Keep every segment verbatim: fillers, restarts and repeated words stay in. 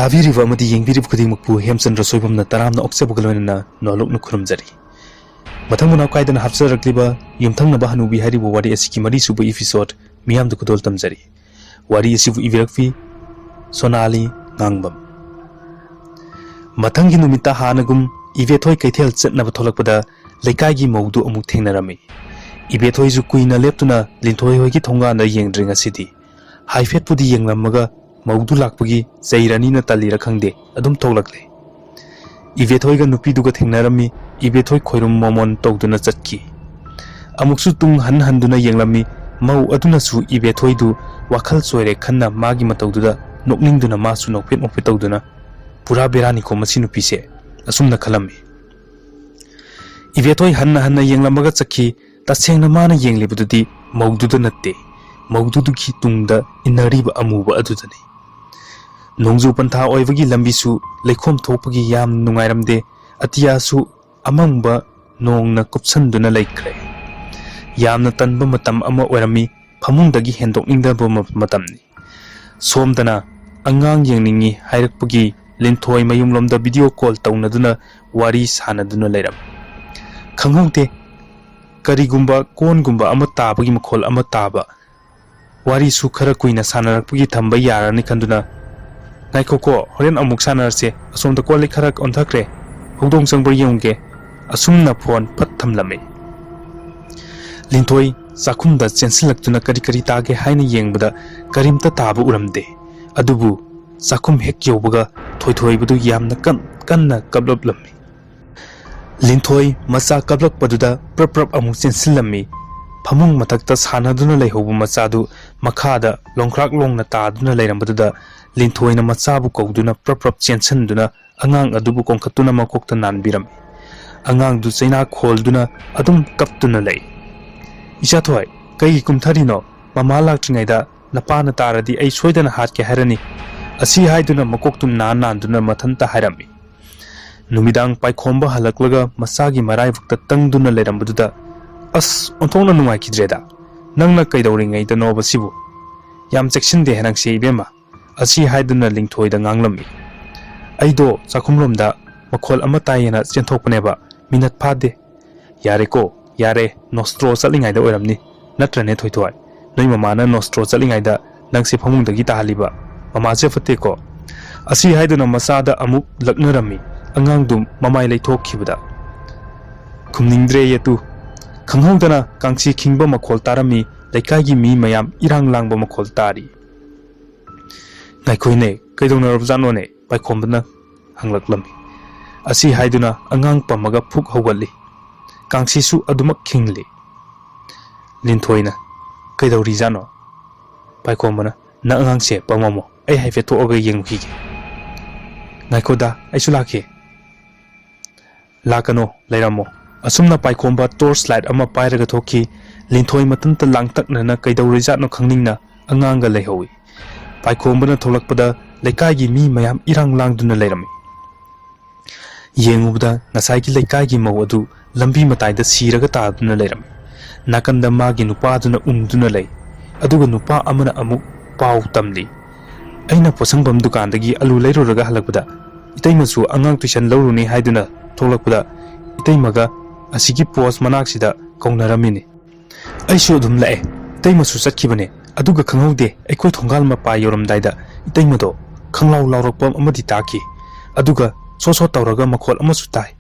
ꯇꯥꯕꯤꯔꯤꯕ ꯑꯃꯗꯤ ꯌꯦꯡꯕꯤꯔꯤꯕ ꯈꯨꯗꯤꯡꯃꯛꯄꯨ ꯍꯦꯝꯆꯟꯗ꯭ꯔ ꯁꯣꯏꯕꯝꯅ ꯇꯔꯥꯝꯅ ꯑꯣꯛꯆꯕꯒ ꯂꯣꯏꯅꯅ ꯅꯣꯂꯨꯛꯅ ꯈꯨꯔꯨꯝꯖꯔꯤ꯫ ꯃꯊꯪ ꯃꯅꯥꯎ ꯀꯥꯏꯗꯅ ꯍꯥꯞꯆꯔꯛꯂꯤꯕ ꯌꯨꯝꯊꯪꯅꯕ ꯍꯅꯨꯕꯤ ꯍꯥꯏꯔꯤꯕ ꯋꯥꯔꯤ ꯑꯁꯤꯒꯤ ꯃꯔꯤꯁꯨꯕ episode ꯃꯤꯌꯥꯝꯗ ꯈꯨꯗꯣꯜ ꯇꯝꯖꯔꯤ꯫ ꯋꯥꯔꯤ ꯑꯁꯤꯕꯨ ꯏꯕꯤꯔꯛꯄꯤ ꯁꯣꯅꯥꯂꯤ ꯉꯥꯡꯕꯝ꯫ ꯃꯊꯪꯒꯤ ꯅꯨꯃꯤꯠꯇ ꯍꯥꯟꯅꯒꯨꯝ ꯏꯕꯦꯊꯣꯏ ꯀꯩꯊꯦꯜ ꯆꯠꯅꯕ ꯊꯣꯛꯂꯛꯄꯗ ꯂꯩꯀꯥꯏꯒꯤ ꯃꯧꯗꯨ ꯑꯃꯨꯛ ꯊꯦꯡꯅꯔꯝꯃꯤ꯫ ꯏꯕꯦꯊꯣꯏꯁꯨ ꯀꯨꯏꯅ ꯂꯦꯞꯇꯨꯅ ꯂꯤꯟꯊꯣꯏ ꯍꯣꯏꯒꯤ ꯊꯣꯡꯒꯥꯟꯗ ꯌꯦꯡꯗ꯭ꯔꯤ ꯉꯁꯤꯗꯤ꯫ ꯍꯥꯏꯐꯦꯠꯄꯨꯗꯤ ꯌꯦꯡꯂꯝꯃꯒ ꯃꯧꯗꯨ ꯂꯥꯛꯄꯒꯤ ꯆꯩꯔꯅꯤꯅ ꯇꯜꯂꯤꯔ ꯈꯪꯗꯦ, ꯑꯗꯨꯝ ꯊꯣꯛꯂꯛꯂꯦ꯫ ꯏꯕꯦꯊꯣꯏꯒ ꯅꯨꯄꯤꯗꯨꯒ ꯊꯦꯡꯅꯔꯝꯃꯤ꯫ ꯏꯕꯦꯊꯣꯏ ꯈꯣꯏꯔꯨꯝ ꯃꯣꯃꯣꯟ ꯇꯧꯗꯨꯅ ꯆꯠꯈꯤ꯫ ꯑꯃꯨꯛꯁꯨ ꯇꯨꯡ ꯍꯟ ꯍꯟꯗꯨꯅ ꯌꯦꯡꯂꯝꯃꯤ꯫ ꯃꯧ ꯑꯗꯨꯅꯁꯨ ꯏꯕꯦꯊꯣꯏꯗꯨ ꯋꯥꯈꯜ ꯆꯣꯏꯔꯦ ꯈꯟꯅ ꯃꯥꯒꯤ ꯃꯇꯧꯗꯨꯗ ꯅꯣꯛꯅꯤꯡꯗꯨꯅ ꯃꯥꯁꯨ ꯅꯣꯛꯐꯦꯠ ꯅꯣꯛꯐꯦꯠ ꯇꯧꯗꯨꯅ, "ꯄꯨꯔꯥ ꯕꯦꯔꯥꯅꯤꯀꯣ ꯃꯁꯤ ꯅꯨꯄꯤꯁꯦ", ꯑꯁꯨꯝꯅ ꯈꯜꯂꯝꯃꯤ꯫ ꯏꯕꯦꯊꯣꯏ ꯍꯟꯅ ꯍꯟꯅ ꯌꯦꯡꯂꯝꯃꯒ ꯆꯠꯈꯤ꯫ ꯇꯁꯦꯡꯅ ꯃꯥꯅ ꯌꯦꯡꯂꯤꯕꯗꯨꯗꯤ ꯃꯧꯗꯨꯗ ꯅꯠꯇꯦ, ꯃꯧꯗꯨꯗꯨꯒꯤ ꯇꯨꯡꯗ ꯏꯟꯅꯔꯤꯕ ꯑꯃꯨꯕ ꯑꯗꯨꯗꯅꯤ꯫ ꯅꯣꯡꯖꯨ ꯄꯟꯊꯥ ꯑꯣꯏꯕꯒꯤ ꯂꯝꯕꯤꯁꯨ ꯂꯩꯈꯣꯝ ꯊꯣꯛꯄꯒꯤ ꯌꯥꯝ ꯅꯨꯡꯉꯥꯏꯔꯝꯗꯦ꯫ ꯑꯇꯤꯌꯥꯁꯨ ꯑꯃꯝꯕ ꯅꯣꯡꯅ ꯀꯨꯞꯁꯟꯗꯨꯅ ꯂꯩꯈ꯭ꯔꯦ꯫ ꯌꯥꯝꯅ ꯇꯟꯕ ꯃꯇꯝ ꯑꯃ ꯑꯣꯏꯔꯝꯃꯤ꯫ ꯐꯃꯨꯡꯗꯒꯤ ꯍꯦꯟꯗꯣꯛꯅꯤꯡꯗꯕ ꯃ-, ꯃꯇꯝꯅꯤ꯫ ꯁꯣꯝꯗꯅ ꯑꯉꯥꯡ ꯌꯦꯡꯅꯤꯡꯉꯤ ꯍꯥꯏꯔꯛꯄꯒꯤ ꯂꯤꯟꯊꯣꯏ ꯃꯌꯨꯝꯂꯣꯝꯗ video call ꯇꯧꯅꯗꯨꯅ ꯋꯥꯔꯤ ꯁꯥꯟꯅꯗꯨꯅ ꯂꯩꯔꯝꯃꯤ꯫ ꯈꯪꯍꯧꯗꯦ, ꯀꯔꯤꯒꯨꯝꯕ ꯀꯣꯟꯒꯨꯝꯕ ꯑꯃ ꯇꯥꯕꯒꯤ ꯃꯈꯣꯜ ꯑꯃ ꯇꯥꯕ꯫ ꯋꯥꯔꯤꯁꯨ ꯈꯔ ꯀꯨꯏꯅ ꯁꯥꯟꯅꯔꯛꯄꯒꯤ ꯊꯝꯕ ꯌꯥꯔꯅꯤ ꯈꯟꯗꯨꯅ, "ꯉꯥꯏꯈꯣꯀꯣ, ꯍꯣꯔꯦꯟ ꯑꯃꯨꯛ ꯁꯥꯟꯅꯔꯁꯦ, ꯑꯁꯣꯝꯗ ꯀꯣꯜ ꯂꯤꯛ ꯈꯔ ꯑꯣꯟꯊꯈ꯭ꯔꯦ, ꯍꯧꯗꯣꯡ ꯆꯪꯕ꯭ꯔꯥ ꯌꯦꯡꯉꯨꯒꯦ", ꯑꯁꯨꯝꯅ phone ꯐꯠ ꯊꯝꯂꯝꯃꯤ꯫ ꯂꯤꯟꯊꯣꯏ ꯆꯥꯛꯈꯨꯝꯗ ꯆꯦꯟꯁꯤꯜꯂꯛꯇꯨꯅ ꯀꯔꯤ ꯀꯔꯤ ꯇꯥꯒꯦ ꯍꯥꯏꯅ ꯌꯦꯡꯕꯗ ꯀꯔꯤꯝꯇ ꯇꯥꯕ ꯎꯔꯝꯗꯦ꯫ ꯑꯗꯨꯕꯨ ꯆꯥꯛꯈꯨꯝ ꯍꯦꯛ ꯌꯧꯕꯒ ꯊꯣꯏꯊꯣꯏꯕꯗꯨ ꯌꯥꯝꯅ ꯀꯟ-, ꯀꯟꯅ ꯀꯞꯂꯛꯂꯝꯃꯤ꯫ ꯂꯤꯟꯊꯣꯏ ꯃꯆꯥ ꯀꯞꯂꯛꯄꯗꯨꯗ ꯄ꯭ꯔꯞ ꯄ꯭ꯔꯞ ꯑꯃꯨꯛ ꯆꯦꯟꯁꯤꯜꯂꯝꯃꯤ꯫ ꯐꯃꯨꯡ ꯃꯊꯛꯇ ꯁꯥꯟꯅꯗꯨꯅ ꯂꯩꯍꯧꯕ ꯃꯆꯥꯗꯨ ꯃꯈꯥꯗ ꯂꯣꯡꯈ꯭ꯔꯥꯛ ꯂꯣꯡꯅ ꯇꯥꯗꯨꯅ ꯂꯩꯔꯝꯕꯗꯨꯗ ꯂꯤꯟꯊꯣꯏꯅ ꯃꯆꯥꯕꯨ ꯀꯧꯗꯨꯅ ꯄ꯭ꯔꯞ ꯄ꯭ꯔꯞ ꯆꯦꯟꯁꯤꯟꯗꯨꯅ ꯑꯉꯥꯡ ꯑꯗꯨꯕꯨ ꯀꯣꯡꯈꯠꯇꯨꯅ ꯃꯀꯣꯛꯇ ꯅꯥꯟꯕꯤꯔꯝꯃꯤ꯫ ꯑꯉꯥꯡꯗꯨ ꯆꯩꯅꯥ ꯈꯣꯜꯗꯨꯅ ꯑꯗꯨꯝ ꯀꯞꯇꯨꯅ ꯂꯩ꯫ "ꯏꯆꯥꯊꯣꯏ, ꯀꯩꯒꯤ ꯀꯨꯝꯊꯔꯤꯅꯣ? ꯃꯃꯥ ꯂꯥꯛꯇ꯭ꯔꯤꯉꯩꯗ ꯅꯄꯥꯅ ꯇꯥꯔꯗꯤ ꯑꯩ ꯁꯣꯏꯗꯅ ꯍꯥꯠꯀꯦ ꯍꯥꯏꯔꯅꯤ", ꯑꯁꯤ ꯍꯥꯏꯗꯨꯅ ꯃꯀꯣꯛꯇꯨ ꯅꯥꯟ ꯅꯥꯟꯗꯨꯅ ꯃꯊꯟꯇ ꯍꯥꯏꯔꯝꯃꯤ꯫ ꯅꯨꯃꯤꯗꯥꯡ ꯄꯥꯏꯈꯣꯝꯕ ꯍꯜꯂꯛꯂꯒ ꯃꯆꯥꯒꯤ ꯃꯔꯥꯏꯕꯛꯇ ꯇꯪꯗꯨꯅ ꯂꯩꯔꯝꯕꯗꯨꯗ, "ꯑꯁ, ꯑꯣꯟꯊꯣꯛꯅ ꯅꯨꯡꯉꯥꯏꯈꯤꯗ꯭ꯔꯦꯗ꯫ ꯅꯪꯅ ꯀꯩꯗꯧꯔꯤꯉꯩꯗꯅꯣꯕ ꯁꯤꯕꯨ? ꯌꯥꯝ ꯆꯦꯛꯁꯤꯟꯗꯦ ꯅꯪꯁꯦ ꯏꯕꯦꯝꯃ꯫ ꯑꯁꯤ ꯍꯥꯏꯗꯨꯅ ꯂꯤꯟꯊꯣꯏꯗ ꯉꯥꯡꯂꯝꯃꯤ꯫ ꯑꯩꯗꯣ ꯆꯥꯛꯈꯨꯝꯂꯣꯝꯗ ꯃꯈꯣꯜ ꯑꯃ ꯇꯥꯏꯌꯦꯅ ꯆꯦꯟꯊꯣꯛꯄꯅꯦꯕ꯫ ꯃꯤꯅꯠ ꯐꯥꯗꯦ꯫ "ꯌꯥꯔꯦꯀꯣ, ꯌꯥꯔꯦ, ꯅꯣꯁꯇ꯭ꯔꯣ ꯆꯠꯂꯤꯉꯩꯗ ꯑꯣꯏꯔꯝꯅꯤ꯫ ꯅꯠꯇ꯭ꯔꯅꯦ ꯊꯣꯏꯊꯣꯏ? ꯅꯣꯏ ꯃꯃꯥꯅ ꯅꯣꯁꯇ꯭ꯔꯣ ꯆꯠꯂꯤꯉꯩꯗ ꯅꯪꯁꯦ ꯐꯃꯨꯡꯗꯒꯤ ꯇꯥꯍꯜꯂꯤꯕ? ꯃꯃꯥꯁꯦ ꯐꯠꯇꯦꯀꯣ?" ꯑꯁꯤ ꯍꯥꯏꯗꯨꯅ ꯃꯆꯥꯗ ꯑꯃꯨꯛ ꯂꯛꯅꯔꯝꯃꯤ꯫ ꯑꯉꯥꯡꯗꯨ ꯃꯃꯥꯏ ꯂꯩꯊꯣꯛꯈꯤꯕꯗ꯫ "ꯈꯨꯝꯅꯤꯡꯗ꯭ꯔꯦ ꯌꯦꯇꯨ꯫ ꯈꯪꯍꯧꯗꯅ ꯀꯥꯡꯁꯤ ꯈꯤꯡꯕ ꯃꯈꯣꯜ ꯇꯥꯔꯝꯃꯤ꯫ ꯂꯩꯀꯥꯏꯒꯤ ꯃꯤ ꯃꯌꯥꯝ ꯏꯔꯥꯡ ꯂꯥꯡꯕ ꯃꯈꯣꯜ ꯇꯥꯔꯤ꯫ ꯉꯥꯏꯈꯣꯅꯦ, ꯀꯩꯗꯧꯅꯔꯕꯖꯥꯠꯅꯣꯅꯦ?" ꯄꯥꯏꯈꯣꯝꯕꯅ ꯍꯪꯂꯛꯂꯝꯃꯤ꯫ ꯑꯁꯤ ꯍꯥꯏꯗꯨꯅ ꯑꯉꯥꯡ ꯄꯝꯃꯒ ꯐꯨꯛ ꯍꯧꯒꯠꯂꯤ꯫ ꯀꯥꯡꯁꯤꯁꯨ ꯑꯗꯨꯃꯛ ꯈꯤꯡꯂꯤ꯫ ꯂꯤꯟꯊꯣꯏꯅ, "ꯀꯩꯗꯧꯔꯤꯖꯥꯠꯅꯣ?" ꯄꯥꯏꯈꯣꯝꯕꯅ, "ꯅꯪ ꯑꯉꯥꯡꯁꯦ ꯄꯝꯃꯝꯃꯣ, ꯑꯩ ꯍꯥꯏꯐꯦꯠ ꯊꯣꯛꯑꯒ ꯌꯦꯡꯉꯨꯈꯤꯒꯦ꯫ ꯉꯥꯏꯈꯣꯗ, ꯑꯩꯁꯨ ꯂꯥꯛꯀꯦ꯫ ꯂꯥꯛꯀꯅꯣ, ꯂꯩꯔꯝꯃꯣ꯫" ꯑꯁꯨꯝꯅ ꯄꯥꯏꯈꯣꯝꯕ ꯇꯣꯔꯆ ꯂꯥꯏꯠ ꯑꯃ ꯄꯥꯏꯔꯒ ꯊꯣꯛꯈꯤ꯫ ꯂꯤꯟꯊꯣꯏ ꯃꯊꯟꯇ ꯂꯥꯡꯇꯛꯅꯅ ꯀꯩꯗꯧꯔꯤꯖꯥꯠꯅꯣ ꯈꯪꯅꯤꯡꯅ ꯑꯉꯥꯡꯒ ꯂꯩꯍꯧꯏ꯫ ꯄꯥꯏꯈꯣꯝꯕꯅ ꯊꯣꯛꯂꯛꯄꯗ ꯂꯩꯀꯥꯏꯒꯤ ꯃꯤ ꯃꯌꯥꯝ ꯏꯔꯥꯡ ꯂꯥꯡꯗꯨꯅ ꯂꯩꯔꯝꯃꯤ꯫ ꯌꯦꯡꯉꯨꯕꯗ ꯉꯁꯥꯏꯒꯤ ꯂꯩꯀꯥꯏꯒꯤ ꯃꯧ ꯑꯗꯨ ꯂꯝꯕꯤ ꯃꯇꯥꯏꯗ ꯁꯤꯔꯒ ꯇꯥꯗꯨꯅ ꯂꯩꯔꯝꯃꯤ꯫ ꯅꯥꯀꯟꯗ ꯃꯥꯒꯤ ꯅꯨꯄꯥꯗꯨꯅ ꯎꯪꯗꯨꯅ ꯂꯩ꯫ ꯑꯗꯨꯒ ꯅꯨꯄꯥ ꯑꯃꯅ ꯑꯃꯨꯛ ꯄꯥꯎ ꯇꯝꯂꯤ꯫ ꯑꯩꯅ ꯄꯣꯠꯁꯪꯐꯝ ꯗꯨꯀꯥꯟꯗꯒꯤ ꯑꯂꯨ ꯂꯩꯔꯨꯔꯒ ꯍꯜꯂꯛꯄꯗ ꯏꯇꯩꯃꯁꯨ ꯑꯉꯥꯡ ꯇꯨꯏꯁꯟ ꯂꯧꯔꯨꯅꯤ ꯍꯥꯏꯗꯨꯅ ꯊꯣꯛꯂꯛꯄꯗ ꯏꯇꯩꯃꯒ ꯑꯁꯤꯒꯤ ꯄꯣꯁ ꯃꯅꯥꯛꯁꯤꯗ ꯀꯧꯅꯔꯝꯃꯤꯅꯤ꯫ ꯑꯩꯁꯨ ꯑꯗꯨꯝ ꯂꯥꯛꯑꯦ꯫ ꯏꯇꯩꯃꯁꯨ ꯆꯠꯈꯤꯕꯅꯦ꯫ ꯑꯗꯨꯒ ꯈꯪꯍꯧꯗꯦ, ꯑꯩꯈꯣꯏ ꯊꯣꯡꯒꯥꯜ ꯃꯄꯥ ꯌꯧꯔꯝꯗꯥꯏꯗ ꯏꯇꯩꯃꯗꯣ ꯈꯪꯂꯥꯎ ꯂꯥꯎꯔꯛꯄ ꯑꯃꯗꯤ ꯇꯥꯈꯤ꯫ ꯑꯗꯨꯒ ꯁꯣꯠ ꯁꯣꯠ ꯇꯧꯔꯒ ꯃꯈꯣꯜ ꯑꯃꯁꯨ ꯇꯥꯏ꯫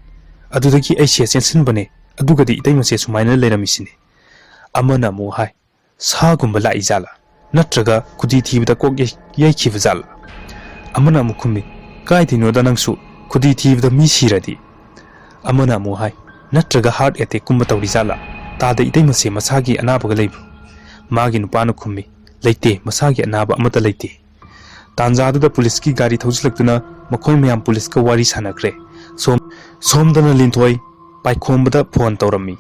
ꯑꯗꯨꯗꯒꯤ ꯑꯩꯁꯦ ꯆꯦꯟꯁꯤꯟꯕꯅꯦ꯫ ꯑꯗꯨꯒꯗꯤ ꯏꯇꯩꯃꯁꯦ ꯁꯨꯃꯥꯏꯅ ꯂꯩꯔꯝꯃꯤꯁꯤꯅꯤ꯫ ꯑꯃꯅ ꯑꯃꯨꯛ ꯍꯥꯏ, "ꯁꯥꯒꯨꯝꯕ ꯂꯥꯛꯏ ꯖꯥꯠꯂꯥ? ꯅꯠꯇ꯭ꯔꯒ ꯈꯨꯗꯤ ꯊꯤꯕꯗ ꯀꯣꯛ ꯌꯩ-, ꯌꯩꯈꯤꯕ ꯖꯥꯠꯂꯥ?" ꯑꯃꯅ ꯑꯃꯨꯛ ꯈꯨꯝꯃꯤ, "ꯀꯥꯏꯗꯩꯅꯣꯗ ꯅꯪꯁꯨ? ꯈꯨꯗꯤ ꯊꯤꯕꯗ ꯃꯤ ꯁꯤꯔꯗꯤ?" ꯑꯃꯅ ꯑꯃꯨꯛ ꯍꯥꯏ, "ꯅꯠꯇ꯭ꯔꯒ ꯍꯥꯔꯠ ꯑꯦꯇꯦꯛꯀꯨꯝꯕ ꯇꯧꯔꯤ ꯖꯥꯠꯂꯥ? ꯇꯥꯗ ꯏꯇꯩꯃꯁꯦ ꯃꯁꯥꯒꯤ ꯑꯅꯥꯕꯒ ꯂꯩꯕ꯭ꯔꯣ?" ꯃꯥꯒꯤ ꯅꯨꯄꯥꯅ ꯈꯨꯝꯃꯤ, "ꯂꯩꯇꯦ, ꯃꯁꯥꯒꯤ ꯑꯅꯥꯕ ꯑꯃꯠꯇ ꯂꯩꯇꯦ꯫" ꯇꯥꯟꯖꯥꯗꯨꯗ ꯄꯨꯂꯤꯁꯀꯤ ꯒꯥꯔꯤ ꯊꯧꯖꯤꯜꯂꯛꯇꯨꯅ ꯃꯈꯣꯏ ꯃꯌꯥꯝ ꯄꯨꯂꯤꯁꯀ ꯋꯥꯔꯤ ꯁꯥꯟꯅꯈ꯭ꯔꯦ꯫ ꯁꯣꯝ-, ꯁꯣꯝꯗꯅ ꯂꯤꯟꯊꯣꯏ ꯄꯥꯏꯈꯣꯝꯕꯗ ꯐꯣꯟ ꯇꯧꯔꯝꯃꯤ꯫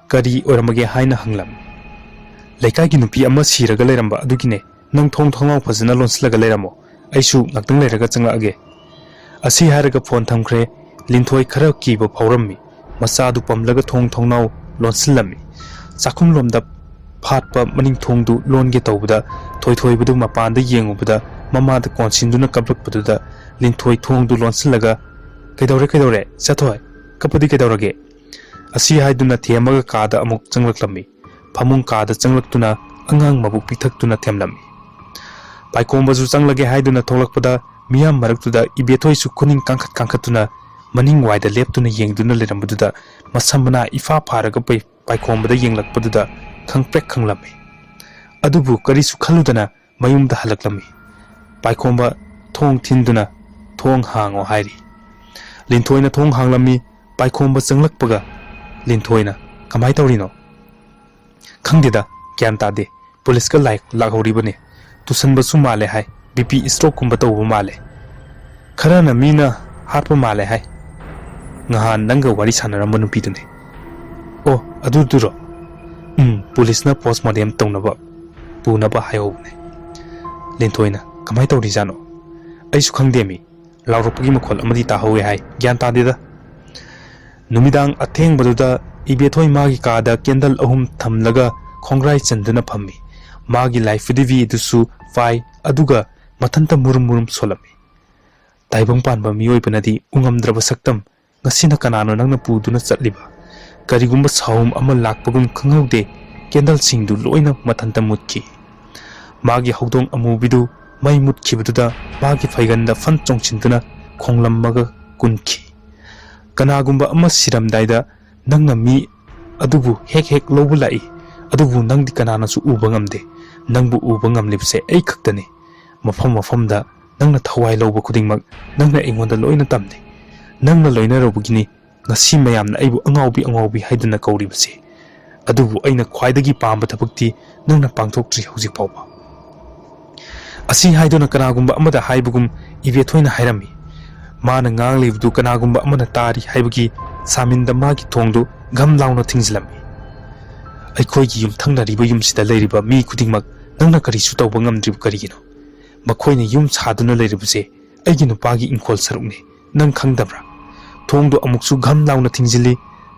"ꯀꯔꯤ ꯑꯣꯏꯔꯝꯃꯒꯦ?" ꯍꯥꯏꯅ ꯍꯪꯂꯝꯃꯤ꯫ "ꯂꯩꯀꯥꯏꯒꯤ ꯅꯨꯄꯤ ꯑꯃ ꯁꯤꯔꯒ ꯂꯩꯔꯝꯕ ꯑꯗꯨꯒꯤꯅꯦ꯫ ꯅꯪ ꯊꯣꯡ ꯊꯣꯡꯅꯥꯎ ꯐꯖꯅ ꯂꯣꯟꯁꯤꯜꯂꯒ ꯂꯩꯔꯝꯃꯣ꯫ ꯑꯩꯁꯨ ꯉꯥꯛꯇꯪ ꯂꯩꯔꯒ ꯆꯪꯂꯛꯑꯒꯦ꯫" ꯑꯁꯤ ꯍꯥꯏꯔꯒ ꯐꯣꯟ ꯊꯝꯈ꯭ꯔꯦ꯫ ꯂꯤꯟꯊꯣꯏ ꯈꯔ ꯀꯤꯕ ꯐꯥꯎꯔꯝꯃꯤ꯫ ꯃꯆꯥꯗꯨ ꯄꯝꯂꯒ ꯊꯣꯡ ꯊꯣꯡꯅꯥꯎ ꯂꯣꯟꯁꯤꯜꯂꯝꯃꯤ꯫ ꯆꯥꯛꯈꯨꯝꯂꯣꯝꯗ ꯐꯥꯠꯄ ꯃꯅꯤꯡ ꯊꯣꯡꯗꯨ ꯂꯣꯟꯒꯦ ꯇꯧꯕꯗ ꯊꯣꯏꯊꯣꯏꯕꯗꯨ ꯃꯄꯥꯟꯗ ꯌꯦꯡꯉꯨꯕꯗ ꯃꯃꯥꯗ ꯀꯣꯟꯁꯤꯟꯗꯨꯅ ꯀꯞꯂꯛꯄꯗꯨꯗ ꯂꯤꯟꯊꯣꯏ ꯊꯣꯡꯗꯨ ꯂꯣꯟꯁꯤꯜꯂꯒ, "ꯀꯩꯗꯧꯔꯦ, ꯀꯩꯗꯧꯔꯦ? ꯆꯠꯊꯣꯏ, ꯀꯞꯄꯗꯤ ꯀꯩꯗꯧꯔꯒꯦ?" ꯑꯁꯤ ꯍꯥꯏꯗꯨꯅ ꯊꯦꯝꯃꯒ ꯀꯥꯗ ꯑꯃꯨꯛ ꯆꯪꯂꯛꯂꯝꯃꯤ꯫ ꯐꯃꯨꯡ ꯀꯥꯗ ꯆꯪꯂꯛꯇꯨꯅ ꯑꯉꯥꯡ ꯃꯕꯨꯛ ꯄꯤꯛꯊꯛꯇꯨꯅ ꯊꯦꯝꯂꯝꯃꯤ꯫ ꯄꯥꯏꯈꯣꯝꯕꯁꯨ ꯆꯪꯂꯒꯦ ꯍꯥꯏꯗꯨꯅ ꯊꯣꯛꯂꯛꯄꯗ ꯃꯤꯌꯥꯝ ꯃꯔꯛꯇꯨꯗ ꯏꯕꯦꯊꯣꯏꯁꯨ ꯈꯨꯅꯤꯡ ꯀꯥꯡꯈꯠ ꯀꯥꯡꯈꯠꯇꯨꯅ ꯃꯅꯤꯡ ꯋꯥꯏꯗ ꯂꯦꯞꯇꯨꯅ ꯌꯦꯡꯗꯨꯅ ꯂꯩꯔꯝꯕꯗꯨꯗ ꯃꯁꯝ ꯃꯅꯥ ꯏꯐꯥ ꯐꯥꯔꯒ ꯄꯥꯏ-, ꯄꯥꯏꯈꯣꯝꯕꯗ ꯌꯦꯡꯂꯛꯄꯗꯨꯗ ꯈꯪꯄ꯭ꯔꯦꯛ ꯈꯪꯂꯝꯃꯤ꯫ ꯑꯗꯨꯕꯨ ꯀꯔꯤꯁꯨ ꯈꯜꯂꯨꯗꯅ ꯃꯌꯨꯝꯗ ꯍꯜꯂꯛꯂꯝꯃꯤ꯫ ꯄꯥꯏꯈꯣꯝꯕ ꯊꯣꯡ ꯊꯤꯟꯗꯨꯅ "ꯊꯣꯡ ꯍꯥꯡꯉꯣ" ꯍꯥꯏꯔꯤ꯫ ꯂꯤꯟꯊꯣꯏꯅ ꯊꯣꯡ ꯍꯥꯡꯂꯝꯃꯤ꯫ ꯄꯥꯏꯈꯣꯝꯕ ꯆꯪꯂꯛꯄꯒ ꯂꯤꯟꯊꯣꯏꯅ, "ꯀꯃꯥꯏ ꯇꯧꯔꯤꯅꯣ?" "ꯈꯪꯗꯦꯗ, ꯒ꯭ꯌꯥꯟ ꯇꯥꯗꯦ꯫ ꯄꯨꯂꯤꯁꯀ ꯂꯥꯛ-, ꯂꯥꯛꯍꯧꯔꯤꯕꯅꯦ꯫ ꯇꯨꯁꯟꯕꯁꯨ ꯃꯥꯜꯂꯦ ꯍꯥꯏ꯫ ꯕꯤ ꯄꯤ ꯁ꯭ꯇ꯭ꯔꯣꯛꯀꯨꯝꯕ ꯇꯧꯕ ꯃꯥꯜꯂꯦ꯫ ꯈꯔꯅ ꯃꯤꯅ ꯍꯥꯠꯄ ꯃꯥꯜꯂꯦ ꯍꯥꯏ꯫ ꯉꯍꯥꯟ ꯅꯪꯒ ꯋꯥꯔꯤ ꯁꯥꯟꯅꯔꯝꯕ ꯅꯨꯄꯤꯗꯨꯅꯦ꯫" "ꯑꯣ, ꯑꯗꯨꯗꯨꯔꯣ?" "ꯎꯝ, ꯄꯨꯂꯤꯁꯅ ꯄꯣꯁꯃꯣꯔꯇꯦꯝ ꯇꯧꯅꯕ ꯄꯨꯅꯕ ꯍꯥꯏꯍꯧꯕꯅꯦ꯫" ꯂꯤꯟꯊꯣꯏꯅ, "ꯀꯃꯥꯏ ꯇꯧꯔꯤꯖꯥꯠꯅꯣ? ꯑꯩꯁꯨ ꯈꯪꯗꯦꯃꯤ꯫ ꯂꯥꯎꯔꯛꯄꯒꯤ ꯃꯈꯣꯜ ꯑꯃꯗꯤ ꯇꯥꯍꯧꯋꯦ ꯍꯥꯏ꯫ ꯒ꯭ꯌꯥꯟ ꯇꯥꯗꯦꯗ꯫" ꯅꯨꯃꯤꯗꯥꯡ ꯑꯊꯦꯡꯕꯗꯨꯗ ꯏꯕꯦꯊꯣꯏ ꯃꯥꯒꯤ ꯀꯥꯗ ꯀꯦꯟꯗꯜ ꯑꯍꯨꯝ ꯊꯝꯂꯒ ꯈꯣꯡꯒ꯭ꯔꯥꯏ ꯆꯟꯗꯨꯅ ꯐꯝꯃꯤ꯫ ꯃꯥꯒꯤ ꯂꯥꯏꯐ ꯗꯤꯕꯤ ꯑꯗꯨꯁꯨ ꯄꯥꯏ, ꯑꯗꯨꯒ ꯃꯊꯟꯇ ꯃꯨꯔꯨꯝ ꯃꯨꯔꯨꯝ ꯁꯣꯜꯂꯝꯃꯤ꯫ ꯇꯥꯏꯕꯪ ꯄꯥꯟꯕ ꯃꯤꯑꯣꯏꯕꯅꯗꯤ ꯎꯉꯝꯗ꯭ꯔꯕ ꯁꯛꯇꯝ꯫ "ꯉꯁꯤꯅ ꯀꯅꯥꯅꯣ ꯅꯪꯅ ꯄꯨꯗꯨꯅ ꯆꯠꯂꯤꯕ?" ꯀꯔꯤꯒꯨꯝꯕ ꯁꯥꯎꯝ ꯑꯃ ꯂꯥꯛꯄꯒꯨꯝ ꯈꯪꯍꯧꯗꯦ, ꯀꯦꯟꯗꯜꯁꯤꯡꯗꯨ ꯂꯣꯏꯅ ꯃꯊꯟꯇ ꯃꯨꯠꯈꯤ꯫ ꯃꯥꯒꯤ ꯍꯧꯗꯣꯡ ꯑꯃꯨꯕꯤꯗꯨ ꯃꯩ ꯃꯨꯠꯈꯤꯕꯗꯨꯗ ꯃꯥꯒꯤ ꯐꯩꯒꯟꯗ ꯐꯟ ꯆꯣꯡꯁꯤꯟꯗꯨꯅ ꯈꯣꯡꯂꯝꯃꯒ ꯀꯨꯟꯈꯤ꯫ "ꯀꯅꯥꯒꯨꯝꯕ ꯑꯃ ꯁꯤꯔꯝꯗꯥꯏꯗ ꯅꯪꯅ ꯃꯤ ꯑꯗꯨꯕꯨ ꯍꯦꯛ ꯍꯦꯛ ꯂꯧꯕ ꯂꯥꯛꯏ, ꯑꯗꯨꯕꯨ ꯅꯪꯗꯤ ꯀꯅꯥꯅꯁꯨ ꯎꯕ ꯉꯝꯗꯦ꯫ ꯅꯪꯕꯨ ꯎꯕ ꯉꯝꯂꯤꯕꯁꯦ ꯑꯩ ꯈꯛꯇꯅꯤ꯫ ꯃꯐꯝ ꯃꯐꯝꯗ ꯅꯪꯅ ꯊꯋꯥꯏ ꯂꯧꯕ ꯈꯨꯗꯤꯡꯃꯛ ꯅꯪꯅ ꯑꯩꯉꯣꯟꯗ ꯂꯣꯏꯅ ꯇꯝꯂꯤ꯫ ꯅꯪꯅ ꯂꯣꯏꯅꯔꯨꯕꯒꯤꯅꯤ ꯉꯁꯤ ꯃꯌꯥꯝꯅ ꯑꯩꯕꯨ ꯑꯉꯥꯎꯕꯤ ꯑꯉꯥꯎꯕꯤ ꯍꯥꯏꯗꯨꯅ ꯀꯧꯔꯤꯕꯁꯤ꯫ ꯑꯗꯨꯕꯨ ꯑꯩꯅ ꯈ꯭ꯋꯥꯏꯗꯒꯤ ꯄꯥꯝꯕ ꯊꯕꯛꯇꯤ ꯅꯪꯅ ꯄꯥꯡꯊꯣꯛꯇ꯭ꯔꯤ ꯍꯧꯖꯤꯛ ꯐꯥꯎꯕ꯫" ꯑꯁꯤ ꯍꯥꯏꯗꯨꯅ ꯀꯅꯥꯒꯨꯝꯕ ꯑꯃꯗ ꯍꯥꯏꯕꯒꯨꯝ ꯏꯕꯦꯊꯣꯏꯅ ꯍꯥꯏꯔꯝꯃꯤ꯫ ꯃꯥꯅ ꯉꯥꯡꯂꯤꯕꯗꯨ ꯀꯅꯥꯒꯨꯝꯕ ꯑꯃꯅ ꯇꯥꯔꯤ ꯍꯥꯏꯕꯒꯤ ꯁꯥꯃꯤꯟꯗ ꯃꯥꯒꯤ ꯊꯣꯡꯗꯨ ꯘꯝ ꯂꯥꯎꯅ ꯊꯤꯡꯖꯤꯜꯂꯝꯃꯤ꯫ "ꯑꯩꯈꯣꯏꯒꯤ ꯌꯨꯝꯊꯪꯅꯔꯤꯕ ꯌꯨꯝꯁꯤꯗ ꯂꯩꯔꯤꯕ ꯃꯤ ꯈꯨꯗꯤꯡꯃꯛ ꯅꯪꯅ ꯀꯔꯤꯁꯨ ꯇꯧꯕ ꯉꯝꯗ꯭ꯔꯤꯕ ꯀꯔꯤꯒꯤꯅꯣ? ꯃꯈꯣꯏꯅ ꯌꯨꯝ ꯁꯥꯗꯨꯅ ꯂꯩꯔꯤꯕꯁꯦ ꯑꯩꯒꯤ ꯅꯨꯄꯥꯒꯤ ꯏꯪꯈꯣꯜ ꯁꯔꯨꯛꯅꯤ꯫ ꯅꯪ ꯈꯪꯗꯕ꯭ꯔꯥ? ꯊꯣꯡꯗꯣ ꯑꯃꯨꯛꯁꯨ ꯘꯝ ꯂꯥꯎꯅ ꯊꯤꯡꯖꯤꯜꯂꯤ꯫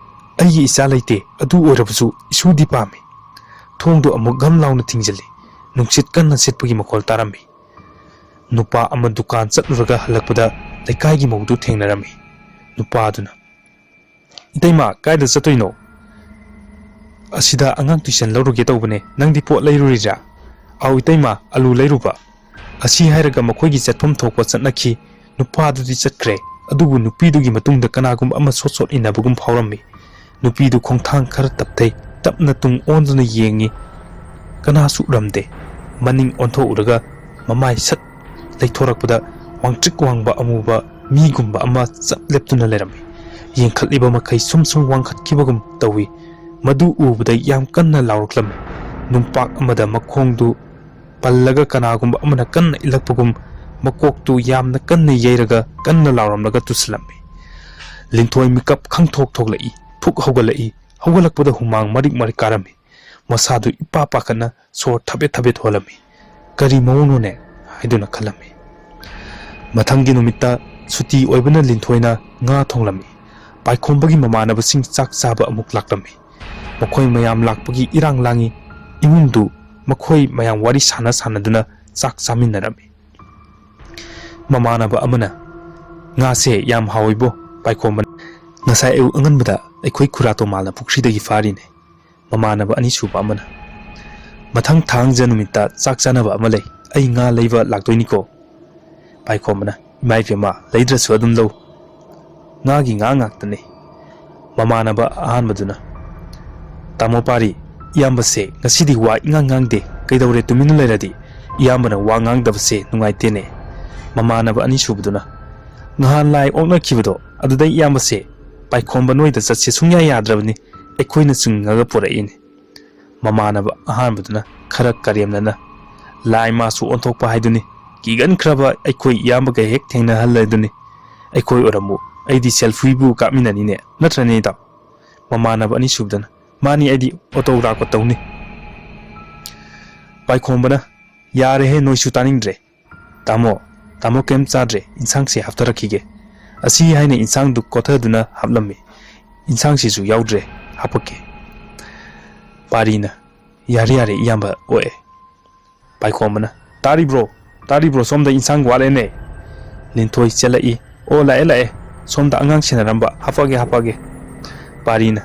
ꯑꯩꯒꯤ ꯏꯆꯥ ꯂꯩꯇꯦ, ꯑꯗꯨ ꯑꯣꯏꯔꯕꯁꯨ ꯏꯁꯨꯗꯤ ꯄꯥꯝꯃꯤ꯫" ꯊꯣꯡꯗꯣ ꯑꯃꯨꯛ ꯘꯝ ꯂꯥꯎꯅ ꯊꯤꯡꯖꯤꯜꯂꯤ꯫ ꯅꯨꯡꯁꯤꯠ ꯀꯟꯅ ꯁꯤꯠꯄꯒꯤ ꯃꯈꯣꯜ ꯇꯥꯔꯝꯃꯤ꯫ ꯅꯨꯄꯥ ꯑꯃ ꯗꯨꯀꯥꯟ ꯆꯠꯂꯨꯔꯒ ꯍꯜꯂꯛꯄꯗ ꯂꯩꯀꯥꯏꯒꯤ ꯃꯧꯗꯨ ꯊꯦꯡꯅꯔꯝꯃꯤ꯫ ꯅꯨꯄꯥꯗꯨꯅ, "ꯏꯇꯩꯃ, ꯀꯥꯏꯗ ꯆꯠꯇꯣꯏꯅꯣ?" "ꯑꯁꯤꯗ ꯑꯉꯥꯡ ꯇꯨꯏꯁꯟ ꯂꯧꯔꯨꯒꯦ ꯇꯧꯕꯅꯦ, ꯅꯪꯗꯤ ꯄꯣꯠ ꯂꯩꯔꯨꯔꯤꯔꯥ?" "ꯑꯥꯎ ꯏꯇꯩꯃ, ꯑꯂꯨ ꯂꯩꯔꯨꯕ꯫" ꯑꯁꯤ ꯍꯥꯏꯔꯒ ꯃꯈꯣꯏꯒꯤ ꯆꯠꯐꯝ ꯊꯣꯛꯄ ꯆꯠꯅꯈꯤ꯫ ꯅꯨꯄꯥꯗꯨꯗꯤ ꯆꯠꯈ꯭ꯔꯦ, ꯑꯗꯨꯕꯨ ꯅꯨꯄꯤꯗꯨꯒꯤ ꯃꯇꯨꯡꯗ ꯀꯅꯥꯒꯨꯝꯕ ꯑꯃ ꯁꯣꯠ ꯁꯣꯠ ꯏꯟꯅꯕꯒꯨꯝ ꯐꯥꯎꯔꯝꯃꯤ꯫ ꯅꯨꯄꯤꯗꯨ ꯈꯣꯡꯊꯥꯡ ꯈꯔ ꯇꯞꯊꯩ, ꯇꯞꯅ ꯇꯨꯡ ꯑꯣꯟꯗꯨꯅ ꯌꯦꯡꯉꯤ꯫ ꯀꯅꯥꯁꯨ ꯎꯔꯝꯗꯦ꯫ ꯃꯅꯤꯡ ꯑꯣꯟꯊꯣꯛꯎꯔꯒ ꯃꯃꯥꯏ ꯁꯠ ꯂꯩꯊꯣꯔꯛꯄꯗ ꯋꯥꯡꯇ꯭ꯔꯤꯛ ꯋꯥꯡꯕ ꯑꯃꯨꯕ ꯃꯤꯒꯨꯝꯕ ꯑꯃ ꯆꯞ ꯂꯦꯞꯇꯨꯅ ꯂꯩꯔꯝꯃꯤ꯫ ꯌꯦꯡꯈꯠꯂꯤꯕ ꯃꯈꯩ ꯁꯨꯝ ꯁꯨꯝ ꯋꯥꯡꯈꯠꯈꯤꯕꯒꯨꯝ ꯇꯧꯏ꯫ ꯃꯗꯨ ꯎꯕꯗ ꯌꯥꯝ ꯀꯟꯅ ꯂꯥꯎꯔꯛꯂꯝꯃꯤ꯫ ꯅꯨꯡꯄꯥꯛ ꯑꯃꯗ ꯃꯈꯣꯡꯗꯨ ꯄꯜꯂꯒ ꯀꯅꯥꯒꯨꯝꯕ ꯑꯃꯅ ꯀꯟꯅ ꯏꯜꯂꯛꯄꯒꯨꯝ ꯃꯀꯣꯛꯇꯨ ꯌꯥꯝꯅ ꯀꯟꯅ ꯌꯩꯔꯒ ꯀꯟꯅ ꯂꯥꯎꯔꯝꯂꯒ ꯇꯨꯁꯤꯜꯂꯝꯃꯤ꯫ ꯂꯤꯟꯊꯣꯏ ꯃꯤꯀꯞ ꯈꯪꯊꯣꯛ ꯊꯣꯛꯂꯛꯏ꯫ ꯐꯨꯛ ꯍꯧꯒꯠꯂꯛꯏ꯫ ꯍꯧꯒꯠꯂꯛꯄꯗ ꯍꯨꯃꯥꯡ ꯃꯔꯤꯛ ꯃꯔꯤꯛ ꯀꯥꯔꯝꯃꯤ꯫ ꯃꯁꯥꯗꯨ ꯏꯄꯥ ꯄꯥꯈꯠꯅ ꯁꯣꯔ ꯊꯕꯦꯠ ꯊꯕꯦꯠ ꯍꯣꯜꯂꯝꯃꯤ꯫ "ꯀꯔꯤ ꯃꯑꯣꯡꯅꯣꯅꯦ?" ꯍꯥꯏꯗꯨꯅ ꯈꯜꯂꯝꯃꯤ꯫ ꯃꯊꯪꯒꯤ ꯅꯨꯃꯤꯠꯇ ꯁꯨꯇꯤ ꯑꯣꯏꯕꯅ ꯂꯤꯟꯊꯣꯏꯅ ꯉꯥ ꯊꯣꯡꯂꯝꯃꯤ꯫ ꯄꯥꯏꯈꯣꯝꯕꯒꯤ ꯃꯃꯥꯟꯅꯕꯁꯤꯡ ꯆꯥꯛ ꯆꯥꯕ ꯑꯃꯨꯛ ꯂꯥꯛꯂꯝꯃꯤ꯫ ꯃꯈꯣꯏ ꯃꯌꯥꯝ ꯂꯥꯛꯄꯒꯤ ꯏꯔꯥꯡ ꯂꯥꯡꯏ꯫ ꯏꯃꯨꯡꯗꯨ ꯃꯈꯣꯏ ꯃꯌꯥꯝ ꯋꯥꯔꯤ ꯁꯥꯟꯅ ꯁꯥꯟꯅꯗꯨꯅ ꯆꯥꯛ ꯆꯥꯃꯤꯟꯅꯔꯝꯃꯤ꯫ ꯃꯃꯥꯟꯅꯕ ꯑꯃꯅ, "ꯉꯥꯁꯦ ꯌꯥꯝ ꯍꯥꯎꯏꯕꯣ, ꯄꯥꯏꯈꯣꯝꯕꯅ꯫ ꯉꯁꯥꯏ ꯑꯌꯨꯛ ꯑꯉꯟꯕꯗ ꯑꯩꯈꯣꯏ ꯈꯨꯔꯥ ꯇꯣꯃꯥꯜꯅ ꯄꯨꯈ꯭ꯔꯤꯗꯒꯤ ꯐꯥꯔꯤꯅꯦ꯫" ꯃꯃꯥꯟꯅꯕ ꯑꯅꯤꯁꯨꯕ ꯑꯃꯅ, "ꯃꯊꯪ ꯊꯥꯡꯖ ꯅꯨꯃꯤꯠꯇ ꯆꯥꯛ ꯆꯥꯅꯕ ꯑꯃ ꯂꯩ, ꯑꯩ ꯉꯥ ꯂꯩꯕ ꯂꯥꯛꯇꯣꯏꯅꯤꯀꯣ꯫" ꯄꯥꯏꯈꯣꯝꯕꯅ, "ꯏꯃꯥ ꯏꯕꯦꯝꯃ, ꯂꯩꯗ꯭ꯔꯁꯨ ꯑꯗꯨꯝ ꯂꯧ, ꯉꯥꯒꯤ ꯉꯥ ꯉꯥꯛꯇꯅꯦ꯫" ꯃꯃꯥꯟꯅꯕ ꯑꯍꯥꯟꯕꯗꯨꯅ, "ꯇꯥꯃꯣ ꯄꯥꯔꯤ, ꯏꯌꯥꯝꯕꯁꯦ ꯉꯁꯤꯗꯤ ꯋꯥ ꯏꯉꯥꯡ ꯉꯥꯡꯗꯦ, ꯀꯩꯗꯧꯔꯦ ꯇꯨꯃꯤꯟꯅ ꯂꯩꯔꯗꯤ? ꯏꯌꯥꯝꯕꯅ ꯋꯥ ꯉꯥꯡꯗꯕꯁꯦ ꯅꯨꯡꯉꯥꯏꯇꯦꯅꯦ꯫" ꯃꯃꯥꯟꯅꯕ ꯑꯅꯤꯁꯨꯕꯗꯨꯅ, "ꯅꯍꯥꯟ ꯂꯥꯏ ꯑꯣꯛꯅꯈꯤꯕꯗꯣ ꯑꯗꯨꯗꯩ ꯏꯌꯥꯝꯕꯁꯦ ꯄꯥꯏꯈꯣꯝꯕ ꯅꯣꯏꯗ ꯆꯠꯁꯦ ꯁꯨꯡꯌꯥ ꯌꯥꯗ꯭ꯔꯕꯅꯤ, ꯑꯩꯈꯣꯏꯅ ꯆꯤꯡꯉꯒ ꯄꯨꯔꯛꯏꯅꯦ꯫" ꯃꯃꯥꯟꯅꯕ ꯑꯍꯥꯟꯕꯗꯨꯅ ꯈꯔ ꯀꯔꯦꯝꯅꯅ, "ꯂꯥꯏ ꯃꯥꯁꯨ ꯑꯣꯟꯊꯣꯛꯄ ꯍꯥꯏꯗꯨꯅꯤ, ꯀꯤꯒꯟꯈ꯭ꯔꯕ ꯑꯩꯈꯣꯏ ꯏꯌꯥꯝꯕꯒ ꯍꯦꯛ ꯊꯦꯡꯅꯍꯜꯂꯗꯨꯅꯤ꯫ ꯑꯩꯈꯣꯏ ꯑꯣꯏꯔꯝꯃꯨ ꯑꯩꯗꯤ ꯁꯦꯜꯐꯤꯕꯨ ꯀꯥꯞꯃꯤꯟꯅꯅꯤꯅꯦ, ꯅꯠꯇ꯭ꯔꯅꯦ ꯏꯇꯥꯎ?" ꯃꯃꯥꯟꯅꯕ ꯑꯅꯤꯁꯨꯕꯗꯅ, "ꯃꯥꯅꯤ, ꯑꯩꯗꯤ ꯑꯣꯇꯣꯒ꯭ꯔꯥꯐꯀ ꯇꯧꯅꯤ꯫" ꯄꯥꯏꯈꯣꯝꯕꯅ, "ꯌꯥꯔꯦꯍꯦ, ꯅꯣꯏꯁꯨ ꯇꯥꯅꯤꯡꯗ꯭ꯔꯦ꯫ ꯇꯥꯃꯣ, ꯇꯥꯃꯣ ꯀꯩꯝ ꯆꯥꯗ꯭ꯔꯦ, ꯏꯟꯁꯥꯡꯁꯦ ꯍꯥꯞꯊꯔꯛꯈꯤꯒꯦ꯫" ꯑꯁꯤ ꯍꯥꯏꯅ ꯏꯟꯁꯥꯡꯗꯨ ꯀꯣꯠꯊꯗꯨꯅ ꯍꯥꯞꯂꯝꯃꯤ꯫ "ꯏꯟꯁꯥꯡꯁꯤꯁꯨ ꯌꯥꯎꯗ꯭ꯔꯦ, ꯍꯥꯞꯄꯛꯀꯦ꯫" ꯄꯥꯔꯤꯅ, "ꯌꯥꯔꯦ, ꯌꯥꯔꯦ, ꯏꯌꯥꯝꯕ ꯑꯣꯛꯑꯦ꯫" ꯄꯥꯏꯈꯣꯝꯕꯅ, "ꯇꯥꯔꯤꯕ꯭ꯔꯣ? "ꯇꯥꯔꯤꯕ꯭ꯔꯣ? ꯁꯣꯝꯗ ꯏꯟꯁꯥꯡ ꯋꯥꯠꯂꯦꯅꯦ!" ꯂꯤꯟꯊꯣꯏ ꯆꯦꯜꯂꯛꯏ꯫ "ꯑꯣ, ꯂꯥꯛꯑꯦ, ꯂꯥꯛꯑꯦ꯫ ꯁꯣꯝꯗ ꯑꯉꯥꯡ ꯁꯦꯟꯅꯔꯝꯕ꯫ ꯍꯥꯄꯛꯑꯒꯦ, ꯍꯥꯄꯛꯑꯒꯦ꯫" ꯄꯥꯔꯤꯅ,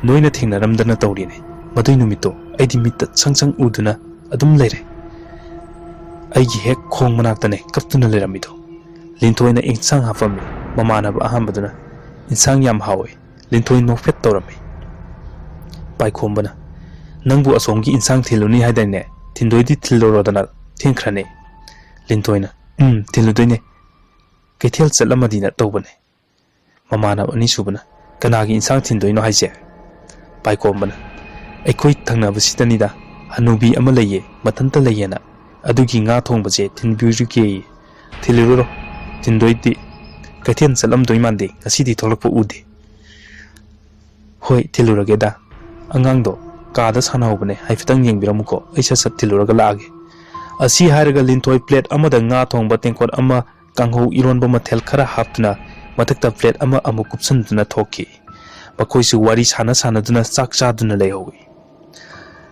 "ꯅꯣꯏꯅ ꯊꯦꯡꯅꯔꯝꯗꯅ ꯇꯧꯔꯤꯅꯦ꯫ ꯃꯗꯨꯏ ꯅꯨꯃꯤꯠꯇꯣ ꯑꯩꯗꯤ ꯃꯤꯠꯇ ꯁꯪ ꯁꯪ ꯎꯗꯨꯅ ꯑꯗꯨꯝ ꯂꯩꯔꯦ꯫ ꯑꯩꯒꯤ ꯍꯦꯛ ꯈꯣꯡ ꯃꯅꯥꯛꯇꯅꯦ ꯀꯞꯇꯨꯅ ꯂꯩꯔꯝꯃꯤꯗꯣ꯫" ꯂꯤꯟꯊꯣꯏꯅ ꯏꯟꯁꯥꯡ ꯍꯥꯞꯄꯝꯃꯤ꯫ ꯃꯃꯥꯟꯅꯕ ꯑꯍꯥꯟꯕꯗꯨꯅ, "ꯏꯟꯁꯥꯡ ꯌꯥꯝ ꯍꯥꯎꯋꯦ꯫" ꯂꯤꯟꯊꯣꯏ ꯅꯣꯛꯐꯦꯠ ꯇꯧꯔꯝꯃꯤ꯫ ꯄꯥꯏꯈꯣꯝꯕꯅ, "ꯅꯪꯕꯨ ꯑꯁꯣꯝꯒꯤ ꯏꯟꯁꯥꯡ ꯊꯤꯜꯂꯨꯅꯤ ꯍꯥꯏꯗꯥꯏꯅꯦ? ꯊꯤꯟꯗꯣꯏꯗꯤ ꯊꯤꯜꯂꯨꯔꯣꯗꯅ, ꯊꯦꯡꯈ꯭ꯔꯅꯤ꯫" ꯂꯤꯟꯊꯣꯏꯅ, "ꯎꯝ, ꯊꯤꯜꯂꯨꯗꯣꯏꯅꯦ꯫ ꯀꯩꯊꯦꯜ ꯆꯠꯂꯝꯃꯗꯤꯅ ꯇꯧꯕꯅꯦ꯫" ꯃꯃꯥꯟꯅꯕ ꯑꯅꯤꯁꯨꯕꯅ, "ꯀꯅꯥꯒꯤ ꯏꯟꯁꯥꯡ ꯊꯤꯟꯗꯣꯏꯅꯣ ꯍꯥꯏꯁꯦ?" ꯄꯥꯏꯈꯣꯝꯕꯅ, "ꯑꯩꯈꯣꯏ ꯊꯪꯅꯕꯁꯤꯗꯅꯤꯗ, ꯍꯅꯨꯕꯤ ꯑꯃ ꯂꯩꯌꯦ, ꯃꯊꯟꯇ ꯂꯩꯌꯦꯅ, ꯑꯗꯨꯒꯤ ꯉꯥ ꯊꯣꯡꯕꯁꯦ ꯊꯤꯟꯕꯤꯔꯨꯒꯦꯌꯦ꯫" "ꯊꯤꯜꯂꯨꯔꯣ, ꯊꯤꯟꯗꯣꯏꯗꯤ꯫ ꯀꯩꯊꯦꯜ ꯆꯠꯂꯝꯗꯣꯏ ꯃꯥꯟꯗꯦ, ꯉꯁꯤꯗꯤ ꯊꯣꯛꯂꯛꯄ ꯎꯗꯦ꯫" "ꯍꯣꯏ, ꯊꯤꯜꯂꯨꯔꯒꯦꯗ꯫ ꯑꯉꯥꯡꯗꯣ ꯀꯥꯗ ꯁꯥꯟꯅꯍꯧꯕꯅꯦ, ꯍꯥꯏꯐꯦꯠꯇꯪ ꯌꯦꯡꯕꯤꯔꯝꯃꯨꯀꯣ, ꯑꯩ ꯁꯠ ꯁꯠ ꯊꯤꯜꯂꯨꯔꯒ ꯂꯥꯛꯑꯒꯦ꯫" ꯑꯁꯤ ꯍꯥꯏꯔꯒ ꯂꯤꯟꯊꯣꯏ ꯄ꯭ꯂꯦꯠ ꯑꯃꯗ ꯉꯥ ꯊꯣꯡꯕ ꯇꯦꯡꯀꯣꯠ ꯑꯃ, ꯀꯥꯡꯍꯧ ꯏꯔꯣꯟꯕ ꯃꯊꯦꯜ ꯈꯔ ꯍꯥꯞꯇꯨꯅ ꯃꯊꯛꯇ ꯄ꯭ꯂꯦꯠ ꯑꯃ ꯑꯃꯨꯛ ꯀꯨꯞꯁꯟꯗꯨꯅ ꯊꯣꯛꯈꯤ꯫ ꯃꯈꯣꯏꯁꯨ ꯋꯥꯔꯤ ꯁꯥꯟꯅ ꯁꯥꯟꯅꯗꯨꯅ ꯆꯥꯛ ꯆꯥꯗꯨꯅ ꯂꯩꯍꯧꯏ꯫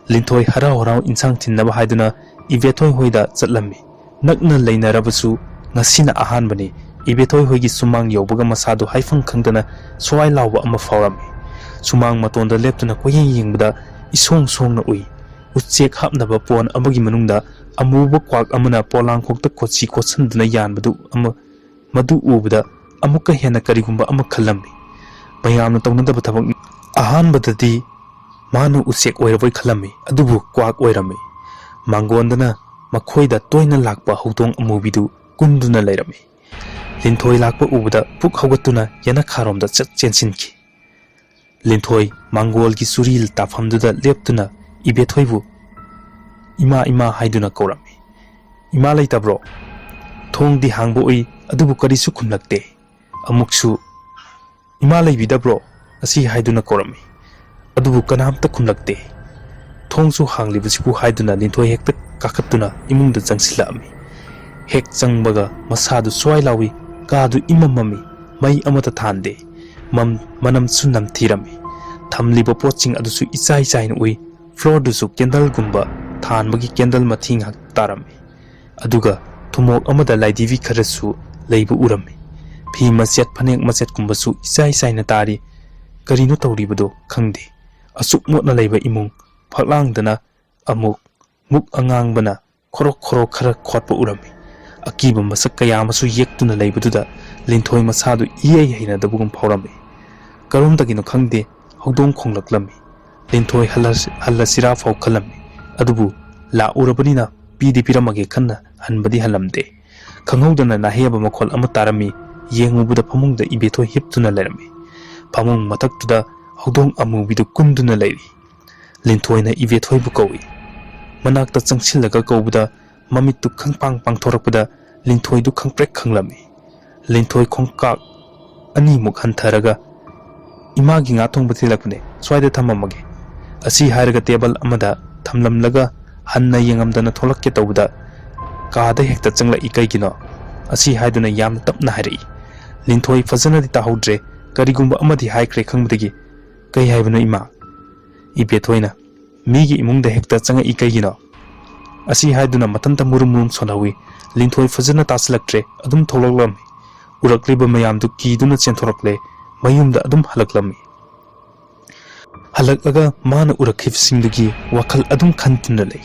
ꯂꯤꯟꯊꯣꯏ ꯍꯔꯥꯎ ꯍꯔꯥꯎ ꯏꯟꯁꯥꯡ ꯊꯤꯟꯅꯕ ꯍꯥꯏꯗꯨꯅ ꯏꯕꯦꯊꯣꯏ ꯍꯣꯏꯗ ꯆꯠꯂꯝꯃꯤ꯫ ꯅꯛꯅ ꯂꯩꯅꯔꯕꯁꯨ ꯉꯁꯤꯅ ꯑꯍꯥꯟꯕꯅꯤ꯫ ꯏꯕꯦꯊꯣꯏ ꯍꯣꯏꯒꯤ ꯁꯨꯃꯥꯡ ꯌꯧꯕꯒ ꯃꯁꯥꯗꯨ ꯍꯥꯏꯐꯝ ꯈꯪꯗꯅ ꯁ꯭ꯋꯥꯏ ꯂꯥꯎꯕ ꯑꯃ ꯐꯥꯎꯔꯝꯃꯤ꯫ ꯁꯨꯃꯥꯡ ꯃꯇꯣꯟꯗ ꯂꯦꯞꯇꯨꯅ ꯀꯣꯏꯌꯦꯡ ꯌꯦꯡꯕꯗ ꯏꯁꯣꯡ ꯁꯣꯡꯅ ꯎꯏ꯫ ꯎꯆꯦꯛ ꯍꯥꯞꯅꯕ ꯄꯣꯟ ꯑꯃꯒꯤ ꯃꯅꯨꯡꯗ ꯑꯃꯨꯕ ꯀ꯭ꯋꯥꯛ ꯑꯃꯅ ꯄꯣꯂꯥꯡꯈꯣꯛꯇ ꯀꯣꯠꯁꯤ ꯀꯣꯠꯁꯟꯗꯨꯅ ꯌꯥꯟꯕꯗꯨ ꯑꯃ, ꯃꯗꯨ ꯎꯕꯗ ꯑꯃꯨꯛꯀ ꯍꯦꯟꯅ ꯀꯔꯤꯒꯨꯝꯕ ꯑꯃ ꯈꯜꯂꯝꯃꯤ꯫ ꯃꯌꯥꯝꯅ ꯇꯧꯅꯗꯕ ꯊꯕꯛꯅꯤ꯫ ꯑꯍꯥꯟꯕꯗꯗꯤ ꯃꯥꯅ ꯎꯆꯦꯛ ꯑꯣꯏꯔꯕꯣꯏ ꯈꯜꯂꯝꯃꯤ, ꯑꯗꯨꯕꯨ ꯀ꯭ꯋꯥꯛ ꯑꯣꯏꯔꯝꯃꯤ꯫ ꯃꯥꯡꯒꯣꯟꯗꯅ ꯃꯈꯣꯏꯗ ꯇꯣꯏꯅ ꯂꯥꯛꯄ ꯍꯧꯗꯣꯡ ꯑꯃꯨꯕꯤꯗꯨ ꯀꯨꯟꯗꯨꯅ ꯂꯩꯔꯝꯃꯤ꯫ ꯂꯤꯟꯊꯣꯏ ꯂꯥꯛꯄ ꯎꯕꯗ ꯄꯨꯛ ꯍꯧꯒꯠꯇꯨꯅ ꯌꯦꯅꯈꯥꯔꯣꯝꯗ ꯆꯠ ꯆꯦꯟꯁꯤꯟꯈꯤ꯫ ꯂꯤꯟꯊꯣꯏ ꯃꯥꯡꯒꯣꯜꯒꯤ ꯆꯨꯔꯤ ꯇꯥꯐꯝꯗꯨꯗ ꯂꯦꯞꯇꯨꯅ ꯏꯕꯦꯊꯣꯏꯕꯨ "ꯏꯃꯥ, ꯏꯃꯥ" ꯍꯥꯏꯗꯨꯅ ꯀꯧꯔꯝꯃꯤ꯫ "ꯏꯃꯥ ꯂꯩꯇꯕ꯭ꯔꯣ?" ꯊꯣꯡꯗꯤ ꯍꯥꯡꯕ ꯎꯏ, ꯑꯗꯨꯕꯨ ꯀꯔꯤꯁꯨ ꯈꯨꯝꯂꯛꯇꯦ꯫ ꯑꯃꯨꯛꯁꯨ "ꯏꯃꯥ ꯂꯩꯕꯤꯗꯕ꯭ꯔꯣ?" ꯑꯁꯤ ꯍꯥꯏꯗꯨꯅ ꯀꯧꯔꯝꯃꯤ, ꯑꯗꯨꯕꯨ ꯀꯅꯥꯝꯇ ꯈꯨꯝꯂꯛꯇꯦ꯫ "ꯊꯣꯡꯁꯨ ꯍꯥꯡꯂꯤꯕꯁꯤꯕꯨ" ꯍꯥꯏꯗꯨꯅ ꯂꯤꯟꯊꯣꯏ ꯍꯦꯛꯇ ꯀꯥꯈꯠꯇꯨꯅ ꯏꯃꯨꯡꯗ ꯆꯪꯁꯤꯜꯂꯛꯑꯝꯃꯤ꯫ ꯍꯦꯛ ꯆꯪꯕꯒ ꯃꯁꯥꯗꯨ ꯁ꯭ꯋꯥꯏ ꯂꯥꯎꯏ, ꯀꯥꯗꯨ ꯏꯃꯝ ꯃꯝꯃꯤ, ꯃꯩ ꯑꯃꯠꯇ ꯊꯥꯟꯗꯦ꯫ ꯃꯝ-, ꯃꯅꯝꯁꯨ ꯅꯝꯊꯤꯔꯝꯃꯤ꯫ ꯊꯝꯂꯤꯕ ꯄꯣꯠꯁꯤꯡ ꯑꯗꯨꯁꯨ ꯏꯆꯥꯏ ꯆꯥꯏꯅ ꯎꯏ꯫ ꯐ꯭ꯂꯣꯔꯗꯨꯁꯨ ꯀꯦꯟꯗꯜꯒꯨꯝꯕ ꯊꯥꯟꯕꯒꯤ ꯀꯦꯟꯗꯜ ꯃꯊꯤ ꯉꯥꯛ ꯇꯥꯔꯝꯃꯤ꯫ ꯑꯗꯨꯒ ꯊꯨꯝꯃꯣꯛ ꯑꯃꯗ ꯂꯥꯏꯙꯤꯕꯤ ꯈꯔꯁꯨ ꯂꯩꯕ ꯎꯔꯝꯃꯤ꯫ ꯐꯤ ꯃꯆꯦꯠ ꯐꯅꯦꯛ ꯃꯆꯦꯠꯀꯨꯝꯕꯁꯨ ꯏꯆꯥꯏ ꯆꯥꯏꯅ ꯇꯥꯔꯤ꯫ ꯀꯔꯤꯅꯣ ꯇꯧꯔꯤꯕꯗꯣ ꯈꯪꯗꯦ꯫ ꯑꯁꯨꯛ ꯃꯣꯠꯅ ꯂꯩꯕ ꯏꯃꯨꯡ ꯐꯛꯂꯥꯡꯗꯅ ꯑꯃꯨꯛ ꯃꯨꯛ ꯑꯉꯥꯡꯕꯅ ꯈꯣꯔꯣꯛ ꯈꯣꯔꯣꯛ ꯈꯔ ꯈꯣꯠꯄ ꯎꯔꯝꯃꯤ꯫ ꯑꯀꯤꯕ ꯃꯁꯛ ꯀꯌꯥ ꯑꯃꯁꯨ ꯌꯦꯛꯇꯨꯅ ꯂꯩꯕꯗꯨꯗ ꯂꯤꯟꯊꯣꯏ ꯃꯁꯥꯗꯨ ꯏꯍꯩ ꯍꯩꯅꯗꯕꯒꯨꯝ ꯐꯥꯎꯔꯝꯃꯤ꯫ ꯀꯔꯣꯝꯗꯒꯤꯅꯣ ꯈꯪꯗꯦ, ꯍꯧꯗꯣꯡ ꯈꯣꯡꯂꯛꯂꯝꯃꯤ꯫ ꯂꯤꯟꯊꯣꯏ ꯍꯜꯂꯁꯤ-, ꯍꯜꯂꯁꯤꯔꯥ ꯐꯥꯎ ꯈꯜꯂꯝꯃꯤ꯫ ꯑꯗꯨꯕꯨ ꯂꯥꯛꯎꯔꯕꯅꯤꯅ ꯄꯤꯗꯤ ꯄꯤꯔꯝꯃꯒꯦ ꯈꯟꯅ ꯍꯟꯕꯗꯤ ꯍꯜꯂꯝꯗꯦ꯫ ꯈꯪꯍꯧꯗꯅ ꯅꯥꯍꯦꯕ ꯃꯈꯣꯜ ꯑꯃ ꯇꯥꯔꯝꯃꯤ꯫ ꯌꯦꯡꯉꯨꯕꯗ ꯐꯃꯨꯡꯗ ꯏꯕꯦꯊꯣꯏ ꯍꯤꯞꯇꯨꯅ ꯂꯩꯔꯝꯃꯤ꯫ ꯐꯃꯨꯡ ꯃꯊꯛꯇꯨꯗ ꯍꯧꯗꯣꯡ ꯑꯃꯨꯕꯤꯗꯨ ꯀꯨꯟꯗꯨꯅ ꯂꯩꯔꯤ꯫ ꯂꯤꯟꯊꯣꯏꯅ ꯏꯕꯦꯊꯣꯏꯕꯨ ꯀꯧꯏ꯫ ꯃꯅꯥꯛꯇ ꯆꯪꯁꯤꯜꯂꯒ ꯀꯧꯕꯗ ꯃꯃꯤꯠꯇꯨ ꯈꯪꯄꯥꯡ ꯄꯥꯡꯊꯣꯔꯛꯄꯗ ꯂꯤꯟꯊꯣꯏꯗꯨ ꯈꯪꯄ꯭ꯔꯦꯛ ꯈꯪꯂꯝꯃꯤ꯫ ꯂꯤꯟꯊꯣꯏ ꯈꯣꯡꯀꯥꯞ ꯑꯅꯤꯃꯨꯛ ꯍꯟꯊꯔꯒ, "ꯏꯃꯥꯒꯤ ꯉꯥ ꯊꯣꯡꯕ ꯊꯤꯜꯂꯛꯄꯅꯦ, ꯁ꯭ꯋꯥꯏꯗ ꯊꯝꯃꯝꯃꯒꯦ" ꯑꯁꯤ ꯍꯥꯏꯔꯒ ꯇꯦꯕꯜ ꯑꯃꯗ ꯊꯝꯂꯝꯂꯒ ꯍꯟꯅ ꯌꯦꯡꯉꯝꯗꯅ ꯊꯣꯛꯂꯛꯀꯦ ꯇꯧꯕꯗ ꯀꯥꯗ ꯍꯦꯛꯇ ꯆꯪꯂꯛꯏ꯫ "ꯀꯩꯒꯤꯅꯣ?" ꯑꯁꯤ ꯍꯥꯏꯗꯨꯅ ꯌꯥꯝꯅ ꯇꯞꯅ ꯍꯥꯏꯔꯛꯏ꯫ ꯂꯤꯟꯊꯣꯏ ꯐꯖꯅꯗꯤ ꯇꯥꯍꯧꯗ꯭ꯔꯦ, ꯀꯔꯤꯒꯨꯝꯕ ꯑꯃꯗꯤ ꯍꯥꯏꯈ꯭ꯔꯦ ꯈꯪꯕꯗꯒꯤ, "ꯀꯩ ꯍꯥꯏꯕꯅꯣ ꯏꯃꯥ?" ꯏꯕꯦꯊꯣꯏꯅ, "ꯃꯤꯒꯤ ꯏꯃꯨꯡꯗ ꯍꯦꯛꯇ ꯆꯪꯉꯛꯏ ꯀꯩꯒꯤꯅꯣ?" ꯑꯁꯤ ꯍꯥꯏꯗꯨꯅ ꯃꯊꯟꯇ ꯃꯨꯔꯨꯝ ꯃꯨꯔꯨꯝ ꯁꯣꯟꯍꯧꯏ꯫ ꯂꯤꯟꯊꯣꯏ ꯐꯖꯅ ꯇꯥꯁꯤꯜꯂꯛꯇ꯭ꯔꯦ, ꯑꯗꯨꯝ ꯊꯣꯛꯂꯛꯂꯝꯃꯤ꯫ ꯎꯔꯛꯂꯤꯕ ꯃꯌꯥꯝꯗꯨ ꯀꯤꯗꯨꯅ ꯆꯦꯟꯊꯣꯔꯛꯂꯦ, ꯃꯌꯨꯝꯗ ꯑꯗꯨꯝ ꯍꯜꯂꯛꯂꯝꯃꯤ꯫ ꯍꯜꯂꯛꯂꯒ ꯃꯥꯅ ꯎꯔꯛꯈꯤꯕꯁꯤꯡꯗꯨꯒꯤ ꯋꯥꯈꯜ ꯑꯗꯨꯝ ꯈꯟꯗꯨꯅ ꯂꯩ꯫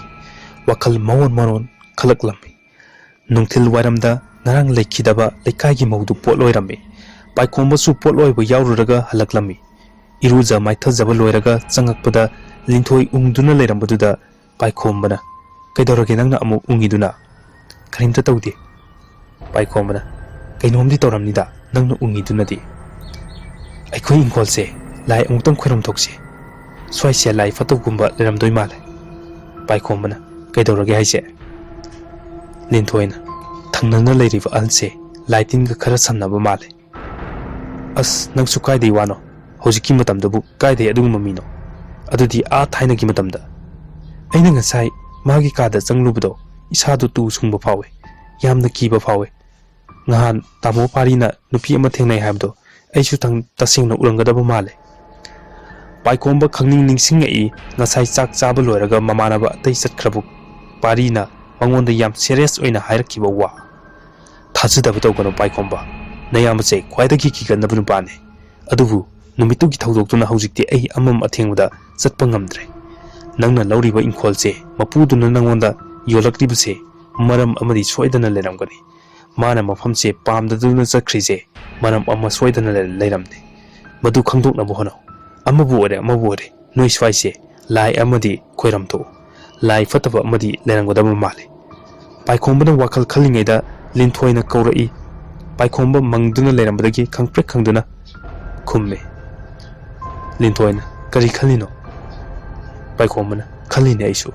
ꯋꯥꯈꯜ ꯃꯑꯣꯟ ꯃꯑꯣꯟ ꯈꯜꯂꯛꯂꯝꯃꯤ꯫ ꯅꯨꯡꯊꯤꯜ ꯋꯥꯏꯔꯝꯗ ꯉꯔꯥꯡ ꯂꯩꯈꯤꯗꯕ ꯂꯩꯀꯥꯏꯒꯤ ꯃꯧꯗꯨ ꯄꯣꯠ ꯂꯣꯏꯔꯝꯃꯤ꯫ ꯄꯥꯏꯈꯣꯝꯕꯁꯨ ꯄꯣꯠ ꯂꯣꯏꯕ ꯌꯥꯎꯔꯨꯔꯒ ꯍꯜꯂꯛꯂꯝꯃꯤ꯫ ꯏꯔꯨꯖ ꯃꯥꯏꯊꯖꯕ ꯂꯣꯏꯔꯒ ꯆꯪꯉꯛꯄꯗ ꯂꯤꯟꯊꯣꯏ ꯎꯪꯗꯨꯅ ꯂꯩꯔꯝꯕꯗꯨꯗ ꯄꯥꯏꯈꯣꯝꯕꯅ, "ꯀꯩꯗꯧꯔꯒꯦ ꯅꯪꯅ ꯑꯃꯨꯛ ꯎꯪꯉꯤꯗꯨꯅ?" "ꯀꯔꯤꯝꯇ ꯇꯧꯗꯦ꯫" ꯄꯥꯏꯈꯣꯝꯕꯅ, "ꯀꯩꯅꯣꯝꯗꯤ ꯇꯧꯔꯝꯅꯤꯗ ꯅꯪꯅ ꯎꯪꯉꯤꯗꯨꯅꯗꯤ꯫" "ꯑꯩꯈꯣꯏ ꯏꯪꯈꯣꯜꯁꯦ ꯂꯥꯏ ꯑꯃꯨꯛꯇꯪ ꯈꯣꯏꯔꯝ ꯊꯣꯛꯁꯤ꯫ ꯁ꯭ꯋꯥꯏꯁꯦ ꯂꯥꯏ ꯐꯠꯇꯕꯒꯨꯝꯕ ꯂꯩꯔꯝꯗꯣꯏ ꯃꯥꯜꯂꯦ꯫" ꯄꯥꯏꯈꯣꯝꯕꯅ, "ꯀꯩꯗꯧꯔꯒꯦ ꯍꯥꯏꯁꯦ?" ꯂꯤꯟꯊꯣꯏꯅ, "ꯊꯪꯅꯅ ꯂꯩꯔꯤꯕ ꯑꯍꯜꯁꯦ ꯂꯥꯏ ꯇꯤꯟꯒ ꯈꯔ ꯁꯝꯅꯕ ꯃꯥꯜꯂꯦ꯫" "ꯑꯁ, ꯅꯪꯁꯨ ꯀꯥꯏꯗꯩ ꯋꯥꯅꯣ? ꯍꯧꯖꯤꯛꯀꯤ ꯃꯇꯝꯗꯕꯨ ꯀꯥꯏꯗꯩ ꯑꯗꯨꯒꯨꯝꯕ ꯃꯤꯅꯣ? ꯑꯗꯨꯗꯤ ꯑꯥ ꯊꯥꯏꯅꯒꯤ ꯃꯇꯝꯗ꯫" "ꯑꯩꯅ ꯉꯁꯥꯏ ꯃꯥꯒꯤ ꯀꯥꯗ ꯆꯪꯂꯨꯕꯗꯣ ꯏꯁꯥꯗꯣ ꯇꯨ ꯁꯨꯡꯕ ꯐꯥꯎꯋꯦ, ꯌꯥꯝꯅ ꯀꯤꯕ ꯐꯥꯎꯋꯦ꯫ ꯅꯍꯥꯟ ꯇꯥꯃꯣ ꯄꯥꯔꯤꯅ ꯅꯨꯄꯤ ꯑꯃ ꯊꯦꯡꯅꯩ ꯍꯥꯏꯕꯗꯣ ꯑꯩꯁꯨ ꯊꯪ-, ꯇꯁꯦꯡꯅ ꯎꯔꯝꯒꯗꯕ ꯃꯥꯜꯂꯦ꯫" ꯄꯥꯏꯈꯣꯝꯕ ꯈꯪꯅꯤꯡ ꯅꯤꯡꯁꯤꯡꯉꯛꯏ, ꯉꯁꯥꯏ ꯆꯥꯛ ꯆꯥꯕ ꯂꯣꯏꯔꯒ ꯃꯃꯥꯟꯅꯕ ꯑꯇꯩ ꯆꯠꯈ꯭ꯔꯕ ꯄꯥꯔꯤꯅ ꯃꯉꯣꯟꯗ ꯌꯥꯝ serious ꯑꯣꯏꯅ ꯍꯥꯏꯔꯛꯈꯤꯕ ꯋꯥ꯫ "ꯊꯥꯖꯗꯕ ꯇꯧꯒꯅꯨ ꯄꯥꯏꯈꯣꯝꯕ, ꯅꯌꯥꯝꯕꯁꯦ ꯈ꯭ꯋꯥꯏꯗꯒꯤ ꯀꯤꯒꯟꯗꯕ ꯅꯨꯄꯥꯅꯤ꯫ ꯑꯗꯨꯕꯨ ꯅꯨꯃꯤꯠꯇꯨꯒꯤ ꯊꯧꯗꯣꯛꯇꯨꯅ ꯍꯧꯖꯤꯛꯇꯤ ꯑꯩ ꯑꯃꯝ ꯑꯊꯦꯡꯕꯗ ꯆꯠꯄ ꯉꯝꯗ꯭ꯔꯦ꯫ ꯅꯪꯅ ꯂꯧꯔꯤꯕ ꯏꯪꯈꯣꯜꯁꯦ ꯃꯄꯨꯗꯨꯅ ꯅꯪꯉꯣꯟꯗ ꯌꯣꯜꯂꯛꯂꯤꯕꯁꯦ ꯃꯔꯝ ꯑꯃꯗꯤ ꯁꯣꯏꯗꯅ ꯂꯩꯔꯝꯒꯅꯤ꯫ ꯃꯥꯅ ꯃꯐꯝꯁꯦ ꯄꯥꯝꯗꯗꯨꯅ ꯆꯠꯈ꯭ꯔꯤꯁꯦ ꯃꯔꯝ ꯑꯃ ꯁꯣꯏꯗꯅ ꯂꯩ-, ꯂꯩꯔꯝꯅꯤ꯫ ꯃꯗꯨ ꯈꯪꯗꯣꯛꯅꯕ ꯍꯣꯠꯅꯧ꯫ ꯑꯃꯕꯨ ꯑꯣꯏꯔꯦ, ꯑꯃꯕꯨ ꯑꯣꯏꯔꯦ, ꯅꯣꯏ ꯁ꯭ꯋꯥꯏꯁꯦ ꯂꯥꯏ ꯑꯃꯗꯤ ꯈꯣꯏꯔꯝꯊꯣꯛꯎ꯫ ꯂꯥꯏ ꯐꯠꯇꯕ ꯑꯃꯗꯤ ꯂꯩꯔꯝꯒꯗꯕ ꯃꯥꯜꯂꯤ꯫" ꯄꯥꯏꯈꯣꯝꯕꯅ ꯋꯥꯈꯜ ꯈꯜꯂꯤꯉꯩꯗ ꯂꯤꯟꯊꯣꯏꯅ ꯀꯧꯔꯛꯏ꯫ ꯄꯥꯏꯈꯣꯝꯕ ꯃꯪꯗꯨꯅ ꯂꯩꯔꯝꯕꯗꯒꯤ ꯈꯪꯄ꯭ꯔꯦꯛ ꯈꯪꯗꯨꯅ ꯈꯨꯝꯃꯤ꯫ ꯂꯤꯟꯊꯣꯏꯅ, "ꯀꯔꯤ ꯈꯜꯂꯤꯅꯣ?" ꯄꯥꯏꯈꯣꯝꯕꯅ, "ꯈꯜꯂꯤꯅꯦ ꯑꯩꯁꯨ꯫"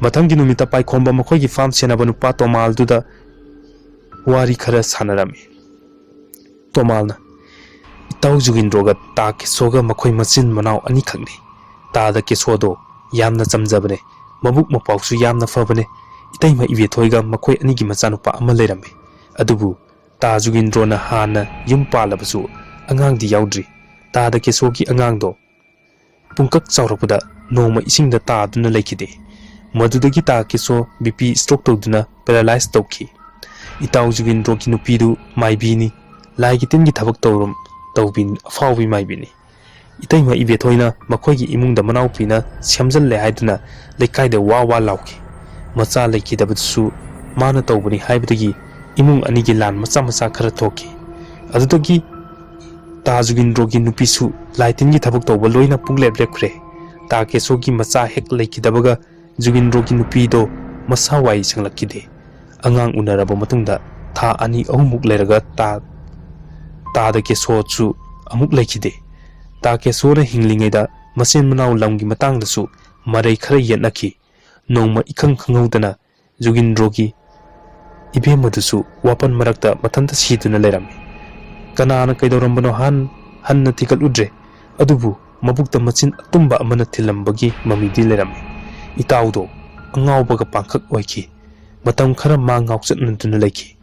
ꯃꯊꯪꯒꯤ ꯅꯨꯃꯤꯠꯇ ꯄꯥꯏꯈꯣꯝꯕ ꯃꯈꯣꯏꯒꯤ farm ꯁꯦꯟꯅꯕ ꯅꯨꯄꯥ ꯇꯣꯃꯥꯜꯗꯨꯗ ꯋꯥꯔꯤ ꯈꯔ ꯁꯥꯟꯅꯔꯝꯃꯤ꯫ ꯇꯣꯃꯥꯜꯅ, "ꯏꯇꯥꯎ ꯖꯨꯒꯤꯟꯗ꯭ꯔꯣꯒ ꯇꯥ ꯀꯦꯁꯣꯒ ꯃꯈꯣꯏ ꯃꯆꯤꯟ ꯃꯅꯥꯎ ꯑꯅꯤꯈꯛꯅꯤ꯫ ꯇꯥꯗ ꯀꯦꯁꯣꯗꯣ ꯌꯥꯝꯅ ꯆꯝꯖꯕꯅꯦ, ꯃꯕꯨꯛ ꯃꯄꯥꯎꯁꯨ ꯌꯥꯝꯅ ꯐꯕꯅꯦ, ꯏꯇꯩꯃ ꯏꯕꯦꯊꯣꯏꯒ ꯃꯈꯣꯏ ꯑꯅꯤꯒꯤ ꯃꯆꯥꯅꯨꯄꯥ ꯑꯃ ꯂꯩꯔꯝꯃꯤ꯫ ꯑꯗꯨꯕꯨ ꯇꯥ ꯖꯨꯒꯤꯟꯗ꯭ꯔꯣꯅ ꯍꯥꯟꯅ ꯌꯨꯝ ꯄꯥꯜꯂꯕꯁꯨ ꯑꯉꯥꯡꯗꯤ ꯌꯥꯎꯗ꯭ꯔꯤ꯫ ꯇꯥꯗ ꯀꯦꯁꯣꯒꯤ ꯑꯉꯥꯡꯗꯣ ꯄꯨꯡꯀꯛ ꯆꯥꯎꯔꯛꯄꯗ ꯅꯣꯡꯃ ꯏꯁꯤꯡꯗ ꯇꯥꯗꯨꯅ ꯂꯩꯈꯤꯗꯦ꯫ ꯃꯗꯨꯗꯒꯤ ꯇꯥ ꯀꯦꯁꯣ BP stroke ꯇꯧꯗꯨꯅ paralyze ꯇꯧꯈꯤ꯫ ꯏꯇꯥꯎ ꯖꯨꯒꯤꯟꯗ꯭ꯔꯣꯒꯤ ꯅꯨꯄꯤꯗꯨ ꯃꯥꯏꯕꯤꯅꯤ, ꯂꯥꯏꯒꯤ ꯇꯤꯟꯒꯤ ꯊꯕꯛ ꯇꯧꯔꯝ-, ꯇꯧꯕꯤ, ꯑꯐꯥꯎꯕꯤ ꯃꯥꯏꯕꯤꯅꯤ꯫ ꯏꯇꯩꯃ ꯏꯕꯦꯊꯣꯏꯅ ꯃꯈꯣꯏꯒꯤ ꯏꯃꯨꯡꯗ ꯃꯅꯥꯎꯄꯤꯅ ꯁꯦꯝꯖꯜꯂꯦ ꯍꯥꯏꯗꯨꯅ ꯂꯩꯀꯥꯏꯗ ꯋꯥ ꯋꯥ ꯂꯥꯎꯈꯤ꯫ ꯃꯆꯥ ꯂꯩꯈꯤꯗꯕꯗꯨꯁꯨ ꯃꯥꯅ ꯇꯧꯕꯅꯤ ꯍꯥꯏꯕꯗꯒꯤ ꯏꯃꯨꯡ ꯑꯅꯤꯒꯤ ꯂꯥꯟ ꯃꯆꯥ ꯃꯆꯥ ꯈꯔ ꯊꯣꯛꯈꯤ꯫ ꯑꯗꯨꯗꯒꯤ ꯇꯥ ꯖꯨꯒꯤꯟꯗ꯭ꯔꯣꯒꯤ ꯅꯨꯄꯤꯁꯨ ꯂꯥꯏ ꯇꯤꯟꯒꯤ ꯊꯕꯛ ꯇꯧꯕ ꯂꯣꯏꯅ ꯄꯨꯡꯂꯦꯞ ꯂꯦꯞꯈ꯭ꯔꯦ꯫ ꯇꯥ ꯀꯦꯁꯣꯒꯤ ꯃꯆꯥ ꯍꯦꯛ ꯂꯩꯈꯤꯗꯕꯒ ꯖꯨꯒꯤꯟꯗ꯭ꯔꯣꯒꯤ ꯅꯨꯄꯤꯗꯣ ꯃꯁꯥ ꯋꯥꯏ ꯁꯪꯂꯛꯈꯤꯗꯦ꯫ ꯑꯉꯥꯡ ꯎꯅꯔꯕ ꯃꯇꯨꯡꯗ ꯊꯥ ꯑꯅꯤ ꯑꯍꯨꯝꯃꯨꯛ ꯂꯩꯔꯒ ꯇꯥ-, ꯇꯥꯗ ꯀꯦꯁꯣꯁꯨ ꯑꯃꯨꯛ ꯂꯩꯈꯤꯗꯦ꯫ ꯇꯥ ꯀꯦꯁꯣꯅ ꯍꯤꯡꯂꯤꯉꯩꯗ ꯃꯆꯤꯟ ꯃꯅꯥꯎ ꯂꯝꯒꯤ ꯃꯇꯥꯡꯗꯁꯨ ꯃꯔꯩ ꯈꯔ ꯌꯦꯠꯅꯈꯤ꯫ ꯅꯣꯡꯃ ꯏꯈꯪ ꯈꯪꯍꯧꯗꯅ ꯖꯨꯒꯤꯟꯗ꯭ꯔꯣꯒꯤ ꯏꯕꯦꯝꯃꯗꯨꯁꯨ ꯋꯥꯄꯟ ꯃꯔꯛꯇ ꯃꯊꯟꯇ ꯁꯤꯗꯨꯅ ꯂꯩꯔꯝꯃꯤ꯫ ꯀꯅꯥꯅ ꯀꯩꯗꯧꯔꯝꯕꯅꯣ ꯍꯟ-, ꯍꯟꯅ ꯊꯤꯒꯠꯂꯨꯗ꯭ꯔꯦ꯫ ꯑꯗꯨꯕꯨ ꯃꯕꯨꯛꯇ ꯃꯆꯤꯟ ꯑꯇꯨꯝꯕ ꯑꯃꯅ ꯊꯤꯜꯂꯝꯕꯒꯤ ꯃꯃꯤꯗꯤ ꯂꯩꯔꯝꯃꯤ꯫ ꯏꯇꯥꯎꯗꯣ ꯑꯉꯥꯎꯕꯒ ꯄꯥꯡꯈꯛ ꯑꯣꯏꯈꯤ꯫ ꯃꯇꯝ ꯈꯔ ꯃꯥ ꯉꯥꯎꯆꯠꯅꯗꯨꯅ ꯂꯩꯈꯤ꯫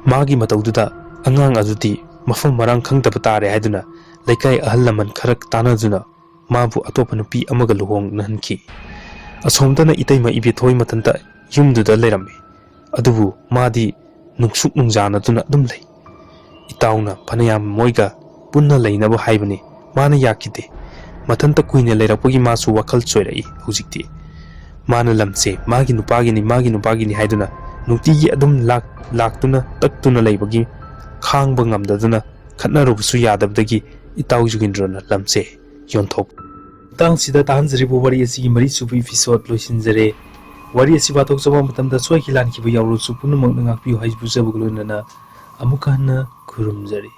ꯃꯥꯒꯤ ꯃꯇꯧꯗꯨꯗ ꯑꯉꯥꯡ ꯑꯗꯨꯗꯤ ꯃꯐꯝ ꯃꯔꯥꯡ ꯈꯪꯗꯕ ꯇꯥꯔꯦ ꯍꯥꯏꯗꯨꯅ ꯂꯩꯀꯥꯏ ꯑꯍꯜ ꯂꯃꯟ ꯈꯔ ꯇꯥꯟꯅꯗꯨꯅ ꯃꯥꯕꯨ ꯑꯇꯣꯞꯄ ꯅꯨꯄꯤ ꯑꯃꯒ ꯂꯨꯍꯣꯡꯅꯍꯟꯈꯤ꯫ ꯑꯁꯣꯝꯗꯅ ꯏꯇꯩꯃ ꯏꯕꯦꯊꯣꯏ ꯃꯊꯟꯇ ꯌꯨꯝꯗꯨꯗ ꯂꯩꯔꯝꯃꯤ꯫ ꯑꯗꯨꯕꯨ ꯃꯥꯗꯤ ꯅꯨꯡꯁꯨꯛ ꯅꯨꯡꯖꯥꯅꯗꯨꯅ ꯑꯗꯨꯝ ꯂꯩ꯫ ꯏꯇꯥꯎꯅ ꯐꯅꯌꯥꯝ ꯃꯣꯏꯒ ꯄꯨꯟꯅ ꯂꯩꯅꯕ ꯍꯥꯏꯕꯅꯤ, ꯃꯥꯅ ꯌꯥꯈꯤꯗꯦ꯫ ꯃꯊꯟꯇ ꯀꯨꯏꯅ ꯂꯩꯔꯛꯄꯒꯤ ꯃꯥꯁꯨ ꯋꯥꯈꯜ ꯆꯣꯏꯔꯛꯏ ꯍꯧꯖꯤꯛꯇꯤ꯫ ꯃꯥꯅ ꯂꯝꯁꯦ ꯃꯥꯒꯤ ꯅꯨꯄꯥꯒꯤꯅꯤ, ꯃꯥꯒꯤ ꯅꯨꯄꯥꯒꯤꯅꯤ ꯍꯥꯏꯗꯨꯅ ꯅꯨꯡꯇꯤꯒꯤ ꯑꯗꯨꯝ ꯂꯥꯛ-, ꯂꯥꯛꯇꯨꯅ ꯇꯛꯇꯨꯅ ꯂꯩꯕꯒꯤ ꯈꯥꯡꯕ ꯉꯝꯗꯗꯨꯅ ꯈꯠꯅꯔꯨꯕꯁꯨ ꯌꯥꯗꯕꯗꯒꯤ ꯏꯇꯥꯎ ꯖꯨꯒꯤꯟꯗ꯭ꯔꯣꯅ ꯂꯝꯁꯦ ꯌꯣꯟꯊꯣꯛ꯫ ꯃꯇꯥꯡꯁꯤꯗ ꯇꯥꯍꯟꯖꯔꯤꯕ ꯋꯥꯔꯤ ꯑꯁꯤꯒꯤ ꯃꯔꯤꯁꯨꯕ episode ꯂꯣꯏꯁꯤꯟꯖꯔꯦ꯫ ꯋꯥꯔꯤ ꯑꯁꯤ ꯄꯥꯊꯣꯛꯆꯕ ꯃꯇꯝꯗ ꯁꯣꯏꯈꯤ ꯂꯥꯟꯈꯤꯕ ꯌꯥꯎꯔꯁꯨ ꯄꯨꯝꯅꯃꯛꯅ ꯉꯥꯛꯄꯤꯌꯨ ꯍꯥꯏꯖꯕꯒ ꯂꯣꯏꯅꯅ ꯑꯃꯨꯛꯀ ꯍꯟꯅ ꯈꯨꯔꯨꯝꯖꯔꯤ꯫